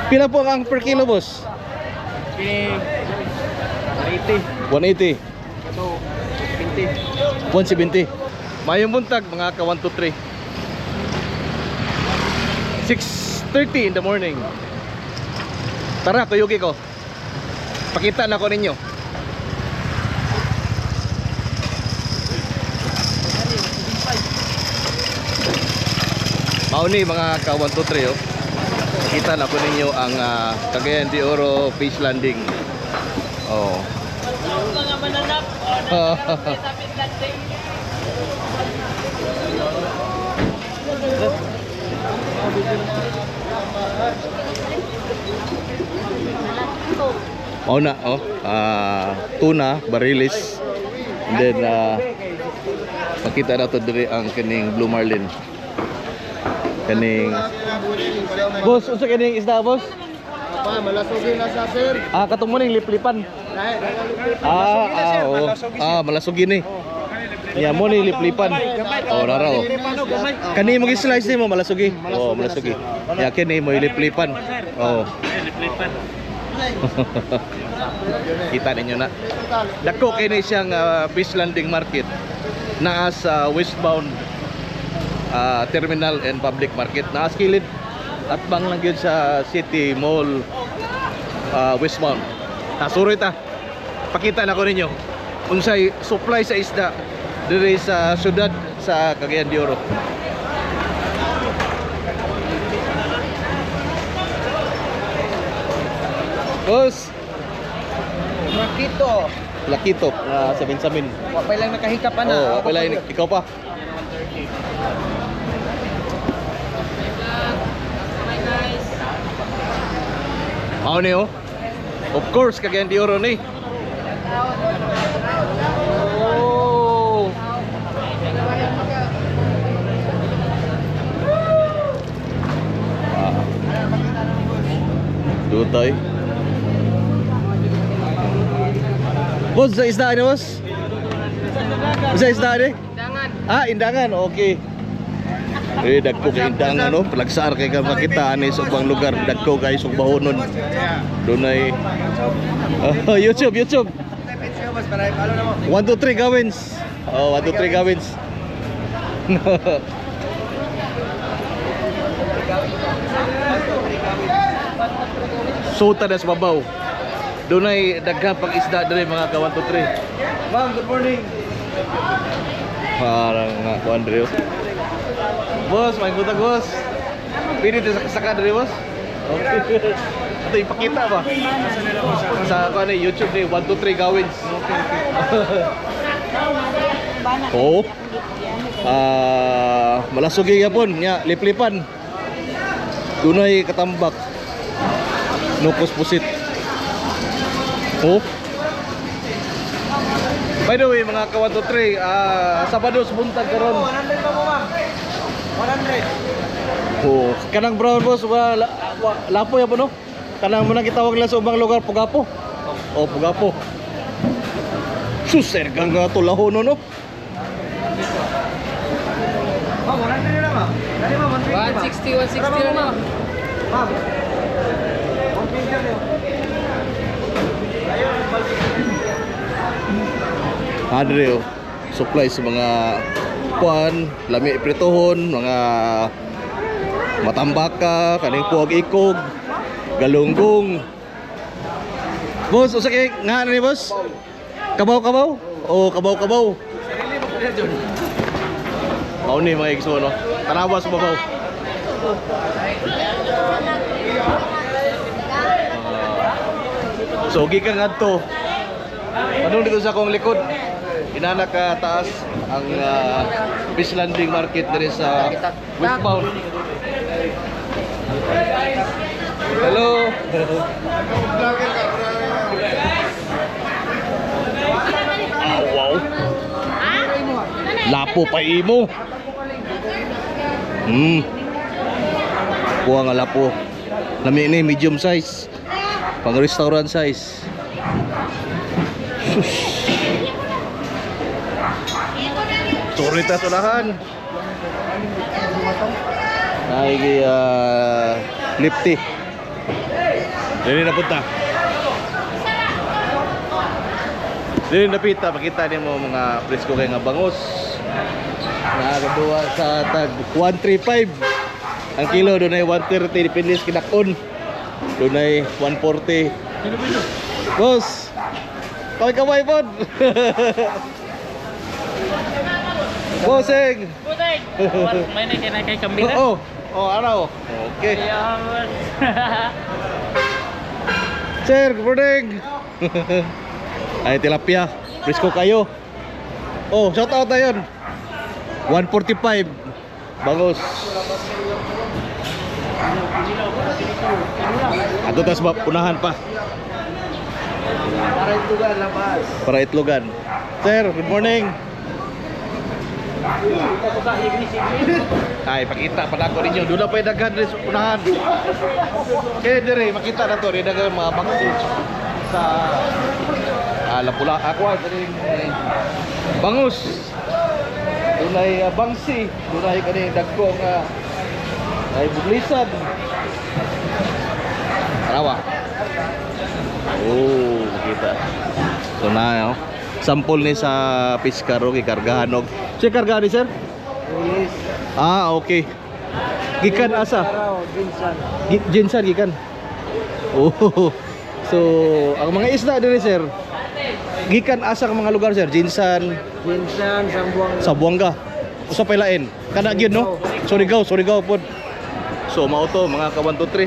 Pila po ang per kilo, boss? 80. 180. Ito, 20. 170. Mayong buntag, mga ka 1, 2, 3. 6:30 in the morning. Tara, kuyugi ko. Pakita na ko ninyo. Mao ni, mga ka 1, 2, 3, oh. Pakita na ko ninyo ang Cagayan de Oro Fish Landing. Oh. Mga mananap o nagkaroon sa fish landing. Mao na, oh. Tuna, barilis. And then makita na to diri ang kining blue marlin. Kaning Boss, unsa kining isda, boss? Pa, malasugin na sa sir. Ah, katong mo ning liplipan. Ah, oo. Ah, malasugin ni. Ya mo ni liplipan. Oh, rara oh. Kani mo gi-slice ni mo malasugi. Oh, malasugi. Ya kini mo liplipan. Oh. Kita ninyo na. Dako kay ni siyang fish landing market naa sa westbound terminal and public market. Naa sa kilid at bang lang gyud sa City Mall westbound. Nasuroy ta. Pakita na ko ninyo unsay supply sa isda diri sa syudad sa Cagayan de Oro. Boss, Makito. Lakito na sa Benjamin. Wa pa lang nakahika pa na. Oh, wala ikaw pa. Hi guys. Mao ni oh. Of course, Cagayan de Oro ni. Oh. Ah. Dutay. Boss, sa isda ni boss? Sa isda ni? Dangan. Ah, indangan. Okay. Eh, dagko kay indangan no. Palagsaar kay ka makita ani sa ubang lugar. Dagko kay sa bahonon. Dunay Oh, YouTube, YouTube. 1 2 3 gawins. Oh, 1 2 3 gawins. Suta na sa babaw. Dunay daghan pag isda diri, mga ka 1 2 3. Ma'am, good morning. Parang nga ko Andrew. Boss, may butag, boss. Pili sa saka diri, boss. Okay. Ito ipakita ba? Sa ano, YouTube ni 1 2 3 gawins. Oo. Ah, malasugi gyapon nya liplipan. Dunay katambak. Nukos pusit. Oh. By the way, mga ka 1 2 3, Sabado sa buntag karon. 100 pa mo, ma'am. 100. Oh, kanang brown, boss, wa, wa lapo ya po no? Kanang mo nang gitawag lang sa ubang lugar pugapo. Oh, pugapo. Sus, ergang nga to laho no no. Ma'am, 100 na lang, ma'am. Dali, ma'am, 120, ma'am. 160, 160 na lang. Ma'am. 120 lang yun. Andre oh, supply sa mga kuan, lami pritohon, mga matambaka, kaning puwag ikog, galunggong. Boss, usa kay nga ano ni boss? Kabaw kabaw? Oh, kabaw kabaw. Mao ni mga igsoon no. Tanawa sa babaw. So gikan ngadto. Anong dito sa akong likod? Inana ka taas ang fish landing market diri sa westbound. Hello. Ah, wow. Lapo pa imo. Kuha nga lapo. Lami ni medium size. Pang restaurant size. Sus. Sorry ta sulahan. Ay, lipti. Dili na punta. Dili na pita, makita nimo mga presko kay nga bangos. Nagaduwa sa tag 135. Ang kilo dunay 130, depende sa kinakon. Dunay 140. Boss. Kaway kaway pod. Bossing. Putik! May na kay kay kambira. Oo. Oh, araw. Okay. Ayaw. Sir, good morning. Ay, tilapia. Presko kayo. Oh, shout out na yun. 145. Bangos. Ato tas ba, unahan pa Para itugan labas. para itlogan. Sir, good morning. Ay, pakita pala ko ninyo. Doon na pa yung daghan diri sa unahan. Kaya dire, makita na to. Dire daghan mga bangos sa Lapula. Ako ah, diri bangus. Dunay bangsi, dunay kani dagko nga ay buglisan. Tarawa. Oh, makita. So na, oh. Sample ni sa Piscaro gikargahan og. Siya kargahan ni sir? Yes. Ah, okay. Gikan asa? Araw, Ginsan. Jinsan gikan. Oh. So, ang mga isda diri sir. Gikan asa ang mga lugar sir? Jinsan, Ginsan, Sambuang. Sabuanga. Usa pa ilain. Kana gyud no? Surigao, Surigao pod. So mao to mga ka 1 2 3.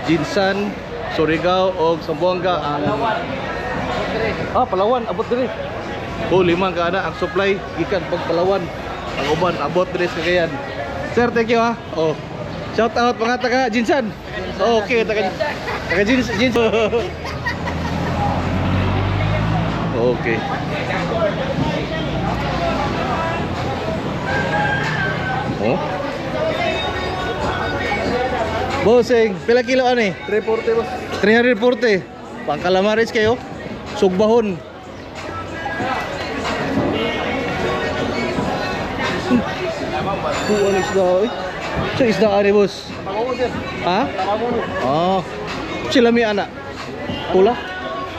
Jinsan, Surigao og Sambuanga ang Ah, Palawan abot diri. Oh, lima ka ana ang supply gikan pag Palawan. Ang uban abot diri sa Cagayan. Sir, thank you ha. Oh. Shout out mga taga Jinsan. Okay, taga taga Jinsan. Okay. Oh. Bossing, pila kilo ani? 340 boss. 340. Pang calamares kayo. Sugbahon. Kuan isda eh. So isda ani boss. Pangulo sir. Ha? Pangulo. Ah. Sila mi ana. Pula,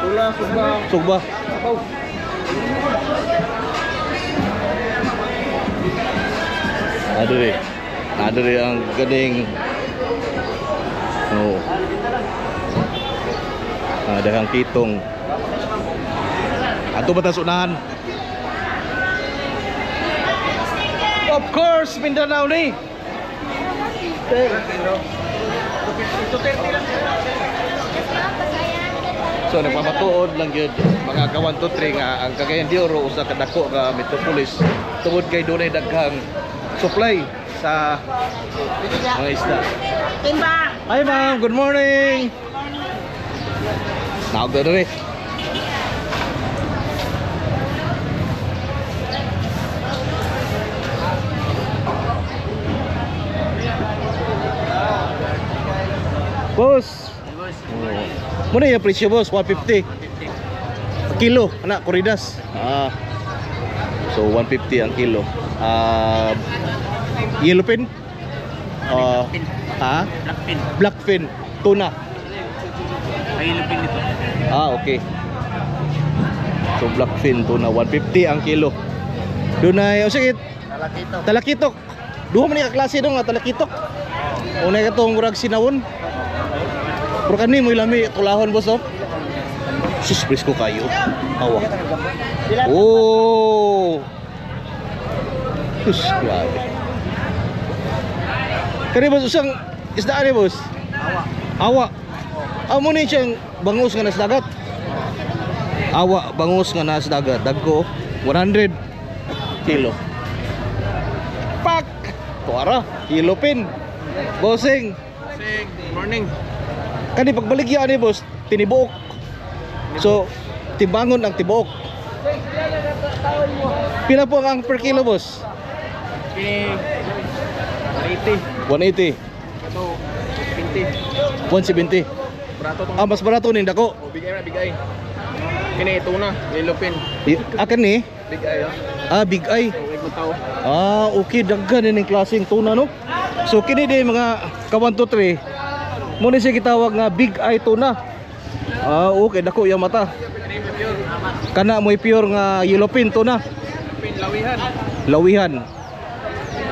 Tula, sugba, sugba. sapaw. Adre. Adre ang ganing. Oo. Ah, daghang kitong. Ato ba tas unahan? Of course, Mindanao ni. So nagpamatuod lang gyud mga ka 1 2 3 nga ang Cagayan de Oro usa ka dako nga metropolis tungod kay dunay daghang supply sa mga isda. Timba! Hi ma'am, good morning. Naog na diri. Boss. Muna yung presyo boss, 150. Kilo, anak, kuridas. Ah. So 150 ang kilo. Ah, yellowfin? Ah, ha? Blackpin. Blackfin, tuna. Ay, lupin nito. Ah, okay. So blackfin tuna 150 ang kilo. Dunay, oh sige, Talakitok. talakitok. Duha man ni ka klase dong nga talakitok. Unay katong murag sinawon. Pero kani mo lami tulahon boss oh. Sus, presko kayo. Awa. Oh. Sus, grabe. Kani boss usang isda ani boss? Awa. Awa. Amo ni siyang bangus nga nasa dagat. Awa, bangus nga nasa dagat. Dagko, 100 kilo. Pak! Tuara, kilo pin. Bossing, Good morning. kani pagbaligya ani boss, tinibuok. So, timbangon ang tibuok. Pila po ang per kilo boss? Kini 80. 180, Kato 20. 170. Brato tong. Ah, mas barato ning dako. Oh, big eye na big eye. Kini ito na, lilupin. Akin ni? Big eye oh. Ah, big eye. Okay ko tao. Ah, okay, daghan ini klaseng tuna no. So kini di mga ka 1 2 3. Mo ni siya gitawag nga big eye tuna. Ah, okay, dako yung mata. Kana mo'y pure nga yellowfin tuna. Pin lawihan. Lawihan.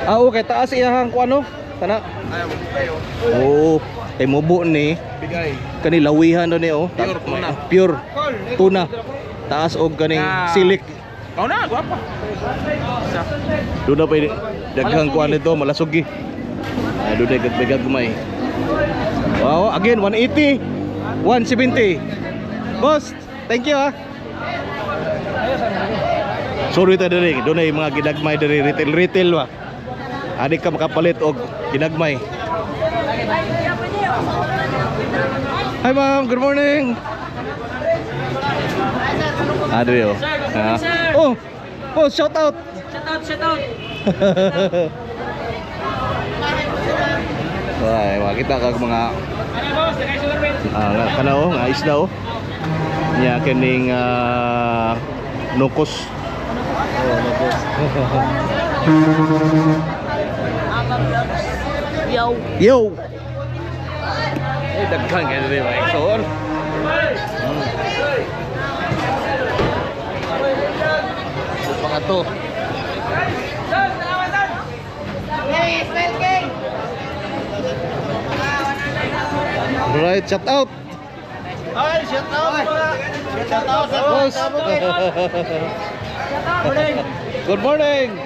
Ah, okay, taas iyahang kuano? Kana. Ay, kayo. Oo, kay mubo ni Bigay. kani lawihan do ni oh. Pure tuna. Pure tuna. Taas og kaning silik. Kau na, gwapa. Sa. Doon na pa daghang kuan nito, malasugi. Ah, doon na gagmay. Wow, again 180. 170. Boss, thank you ah. Sorry ta diri, doon ay mga ginagmay diri, retail retail ba. Ani ka makapalit og ginagmay. Hi ma'am, good morning. Ah, diri oh. Ah. Oh, oh, shout out. Shout out, shout out. Ay, makita kag mga Ano boss, ah, nga kana oh, nga isda oh. Nya kining nukos. Oh, nukos. Yo. Yo. Eh, daghan kay diri mga igsoon. Mga to. Right, shout out. Ay, shout out. Shout out. Boss. Good morning.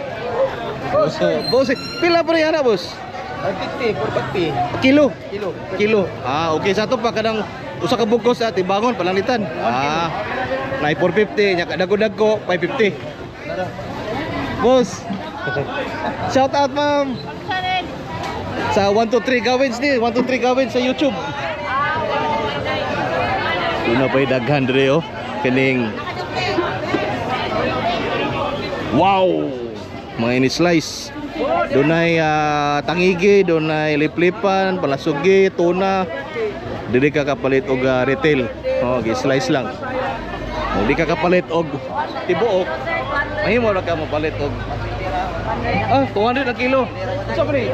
Boss, boss, pila pa rin ana, boss? 50, 450. Kilo. Kilo. Kilo. Ah, okay sa ato pa kanang usa ka bugkos sa timbangon palangitan. Ah, nay 450 nya kadagko-dagko 550. Boss. Shout out, ma'am. Sa 123 Gawins ni, 123 Gawins sa YouTube. Una pa'y daghan dire oh. Kining wow! Mga ini-slice. Dunay tangigi, dunay liplipan, palasugi, tuna. Dili ka kapalit og retail. Oh, gi-slice lang. Oh, di ka kapalit og tibuok. Mahimo ra ka mopalit og 200 ang kilo. Unsa ba ni?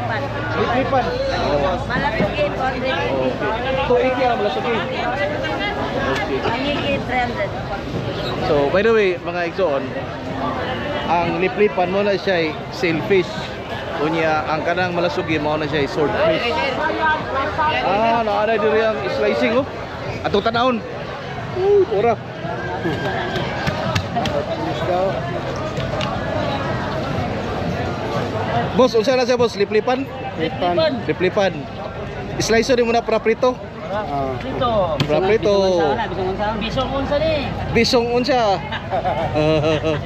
Liplipan. Oh. Malapit 480. Okay. 280 ang palasugi. Okay. Angigi 300. So, by the way, mga igsoon, ang liplipan mo na siya ay sailfish. Unya, ang kanang malasugi mo na siya ay swordfish. Ah, naara diri ang slicing oh. Atong tanawon. Ora. Boss, unsa na siya boss? Liplipan? Liplipan. Liplipan. Slice mo na para prito. Dito. Para prito. Bisong unsa ni. Bisong unsa.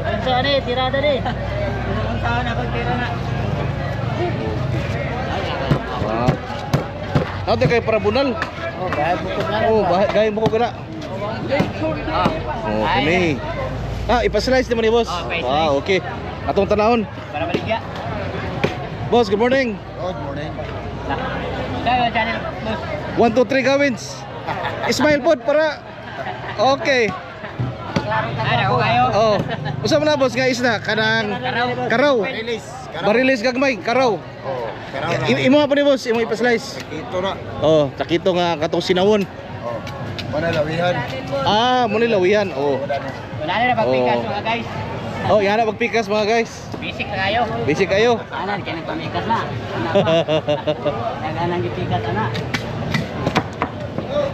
Unsa ni, tirada ni. Unsa na pag tira na. Ah. Natin kay Parabunal. Oh, gaya bukod na. Oh, bahay gaya mo ko gana. Oh, kini. Ah, ipa-slice naman ni boss. Oh, pa-slice. Ah, okay. Atong tanahon. Para baligya. Boss, good morning. Good morning. Kaya channel boss. 1 2 3 gawins. Smile pod para. Okay. Ay, ako kayo. Oh. Usa man na boss nga isda kanang karaw. Barilis. Barilis gagmay, karaw. Oh, karaw na. Imo pa ni boss, imo ipa-slice. Ito na. Oh, sakito nga katong sinawon. Oh. Mana lawihan. Ah, mo ni lawihan. Oh. Wala na pagpikas Oh. mga guys. Oh, yana magpikas mga guys. Basic na kayo. Basic kayo. Anan kaya nagpamikas na. Ana pa. Naganang gipikas ana.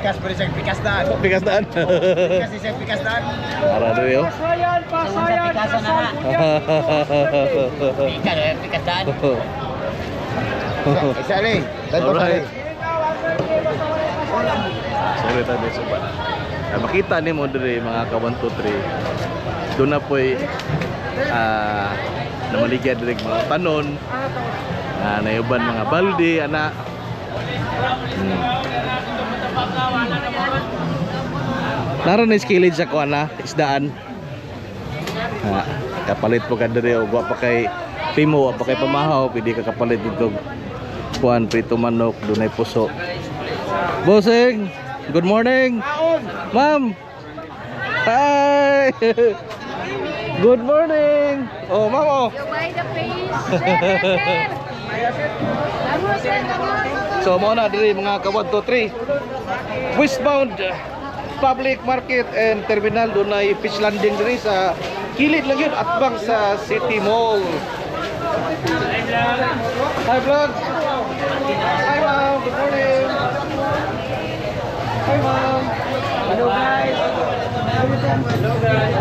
Pikas pa rin siya, pikas daan. Pikas daan. Pikas siya, pikas daan. Ara diri oh. Pasayan, pasayan. Pikas, eh, pikas daan. Isa ni. Alright. Sorry tayo sa ba. Ah, makita ni mo diri mga ka 1 2 3. Doon na po'y namaligya diri mga tanon. Ah, nayuban mga balde ana. Naron ni skillage sa kuan na isdaan. Ha, kapalit po ka diri og wa pa kay pimo, wa pa kay pamahaw, pwede ka kapalit dito kuan prito manok, dunay puso. Bossing, good morning. Ma'am. Hi. Good morning. Oh, ma'am oh. You buy the face. Sir, sir. Tamo, sir, tamo. So mo na diri mga ka 1 2 3. Westbound. Public Market and Terminal. Dunay fish landing diri sa kilid lang yun, atbang sa City Mall. Hi vlog. Hi ma'am, good morning. Hi ma'am. Hello guys. Hello guys.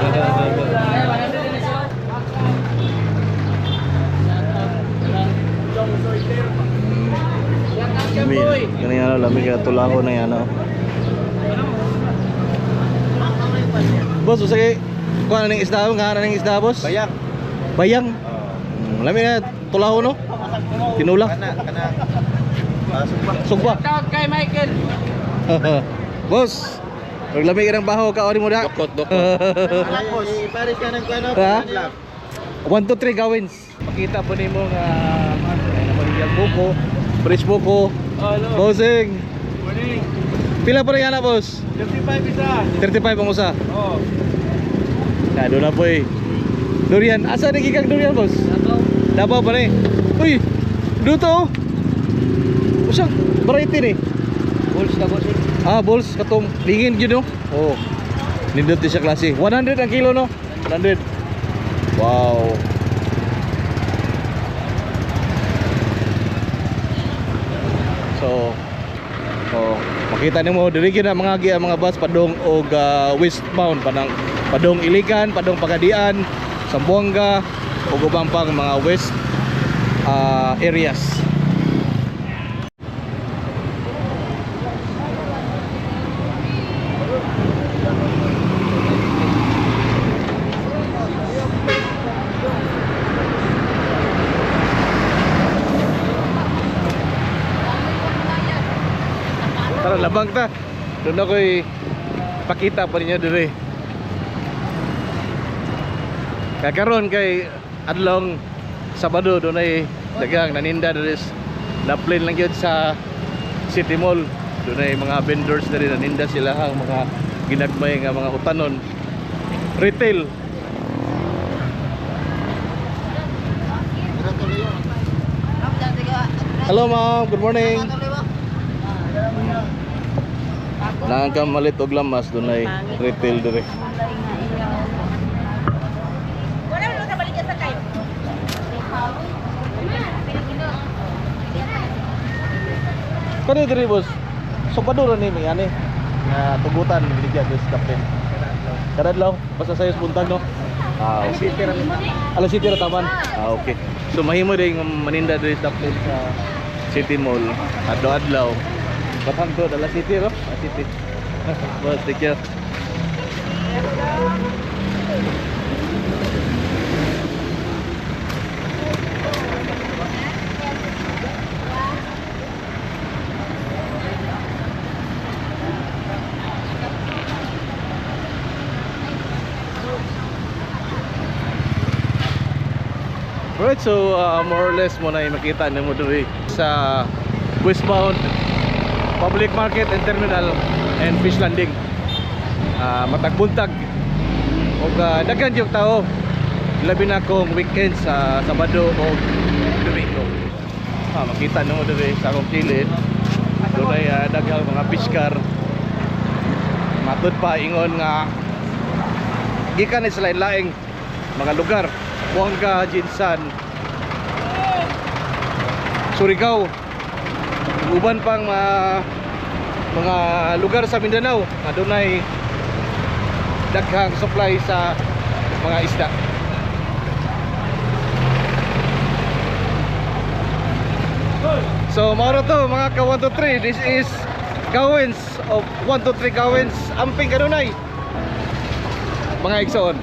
Lami, kani ano, lami ka tulako na yan, oh. Boss, usay kuha na ning isda, nga na ning isda, boss? Bayang. Bayang. Lami na tulako no? Tinula. Kana kana. Sugba. Sugba. Tawag kay Michael. Boss, pag lami ka ng baho, kaori mo na. Dokot, dokot. Boss, Paris ka ng kuano. Ha? 1, 2, 3, gawins. Pakita po nimo nga ay buko, fresh buko. Hello. Bossing. Morning. Pila pa rin yan, boss? 35 isa. 35 ang usa. Oh. Na, doon na po eh. Durian. Asa nagikang durian, boss? Davao pa rin. Uy! Duto oh! Usang variety ni. Bulls na boss. Ah, balls katong lingin gyud no. Oh. Nindot di siya klase. 100 ang kilo no. 100. Wow. So, oh, makita nimo diri gyud na mga gi ang mga bus padung og westbound padang padung Iligan, padung Pagadian, Zamboanga ug uban pang mga west areas. Tara, labang ta. Doon ako'y pakita pa ninyo dire. Kakaron kay adlong Sabado doon ay daghang naninda diri naplane lang yun sa City Mall. Doon ay mga vendors diri naninda sila ang mga ginagmay nga mga utanon. Retail. Hello ma'am, good morning. Nang ka malit og lamas doon ay retail dire. Wala mo sa baligya sa kayo. Kani diri boss. So paduro ni may ani nga tugutan biligya guys kapten. Kada adlaw basta sayos buntag no. Ah, okay. Alas 7 ra taman. Ah, okay. So mahimo din nga maninda diri sa kapten sa City Mall. Adlaw-adlaw. Batang to alas 7 ro. Alas 7. Boss, take care. Alright, so more or less mo na makita nimo diri sa westbound public market and terminal and fish landing. Matag buntag og daghan yung tao labi na kung weekend sa Sabado o Domingo. Makita nimo diri sa akong kilid. Dunay daghang mga fish car. Matud pa ingon nga gikan ni sa lain-laing mga lugar. Buanga, Jinsan, Surigao, uban pang mga lugar sa Mindanao nga dunay daghang supply sa mga isda. So mao to mga ka 1 2 3. This is Gawins of 1 2 3 Gawins. Amping kanunay. Mga igsoon.